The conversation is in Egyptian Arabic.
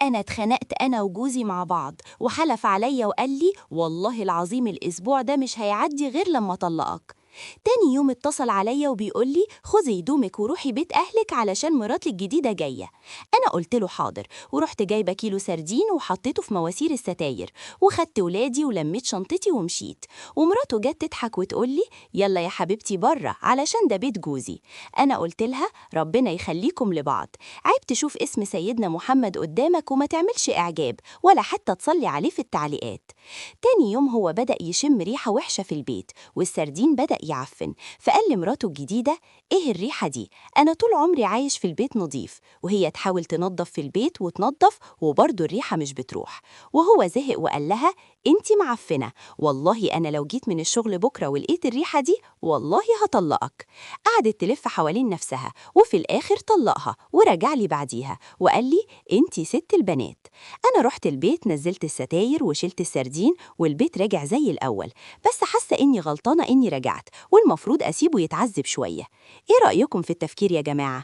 أنا اتخانقت أنا وجوزي مع بعض، وحلف عليا وقال لي والله العظيم الأسبوع ده مش هيعدي غير لما أطلقك. تاني يوم اتصل عليا وبيقول لي خذي هدومك وروحي بيت أهلك علشان مراتي الجديدة جاية. أنا قلت له حاضر، ورحت جايبة كيلو سردين وحطيته في مواسير الستاير، وخدت ولادي ولميت شنطتي ومشيت. ومراته جت تضحك وتقول لي يلا يا حبيبتي بره علشان ده بيت جوزي. أنا قلت لها ربنا يخليكم لبعض. عيب تشوف اسم سيدنا محمد قدامك وما تعملش إعجاب ولا حتى تصلي عليه في التعليقات. تاني يوم هو بدأ يشم ريحة وحشة في البيت، والسردين بدأ يعفن، فقال لمراته الجديدة إيه الريحة دي؟ أنا طول عمري عايش في البيت نظيف. وهي تحاول تنظف في البيت وتنظف وبرضه الريحة مش بتروح. وهو زهق وقال لها انتي معفنة، والله أنا لو جيت من الشغل بكرة ولقيت الريحة دي والله هطلقك. قعدت تلف حوالين نفسها وفي الآخر طلقها ورجع لي بعديها وقال لي انتي ست البنات. أنا رحت البيت، نزلت الستاير وشلت السردين والبيت رجع زي الأول، بس حاسة إني غلطانة إني رجعت والمفروض أسيبه يتعذب شوية. إيه رأيكم في التفكير يا جماعة؟